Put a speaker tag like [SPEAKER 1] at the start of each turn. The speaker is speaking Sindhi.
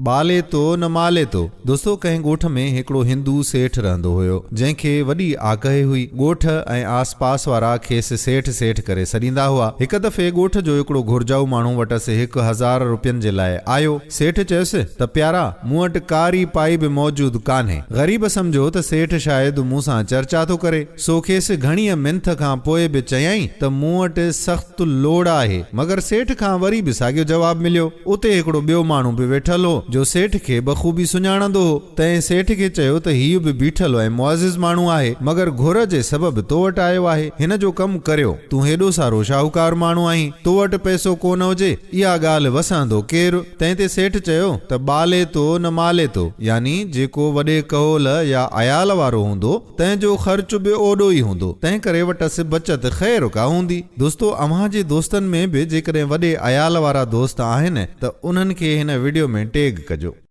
[SPEAKER 1] ٻالي تو نه مالي تو. دوستو ڪنهن ڳوٺ ۾ هڪڙو هندو سيٺ رهندو هيو، جنهن کي وڏي آڪهه هئي. ڳوٺ ۽ آس پاس وارا کيس سيٺ سيٺ ڪري سڏيندا هئا. هڪ دفعي ڳوٺ جو هڪڙو گهرجائو ماڻهو وٽس 1000 روپين جي لاء آيو. سيٺ چيس ته پيارا مون وٽ ڪاري پائي به موجود ڪانهي. غريب سمجهيو ته سيٺ شايد مون سان چرچا ٿو ڪري. سو کيس گهڻيء منٿ کان پوء به چيائين ته مون وٽ سخت لوڙ آهي. مگر سيٺ کان وري به ساڳيو جواب مليو. اتي هڪڙو ٻيو ماڻهو به ويٺل هو، جو سيٺ کي بخوبي سڃاڻندو هو. تنهن سيٺ کي چيو ته هيء به بيٺل ۽ معزز ماڻهو آهي، مگر گهر جي سبب تو وٽ آيو آهي. هن جو ڪم ڪريو. تون هيڏو سارو شاهوڪار ماڻهو آهين، تو وٽ پئسو ڪو نه هجي، اها ڳالهه وسهندو ڪير؟ تنهن تي سيٺ چيو ته ٻالي تو نه مالي تو، يعني جيڪو وڏي ڪهول يا عيال وارو هوندو، تنهن جو خرچ به اوڏو ئي هوندو، تنهن ڪري وٽس بچت خير ڪا هوندي. دوستو اوهان جي دوستن ۾ به جيڪڏهن وڏي عيال وارا دوست آهن ته انهن کي هن وڊيو ۾ ٽيگ ڪجو.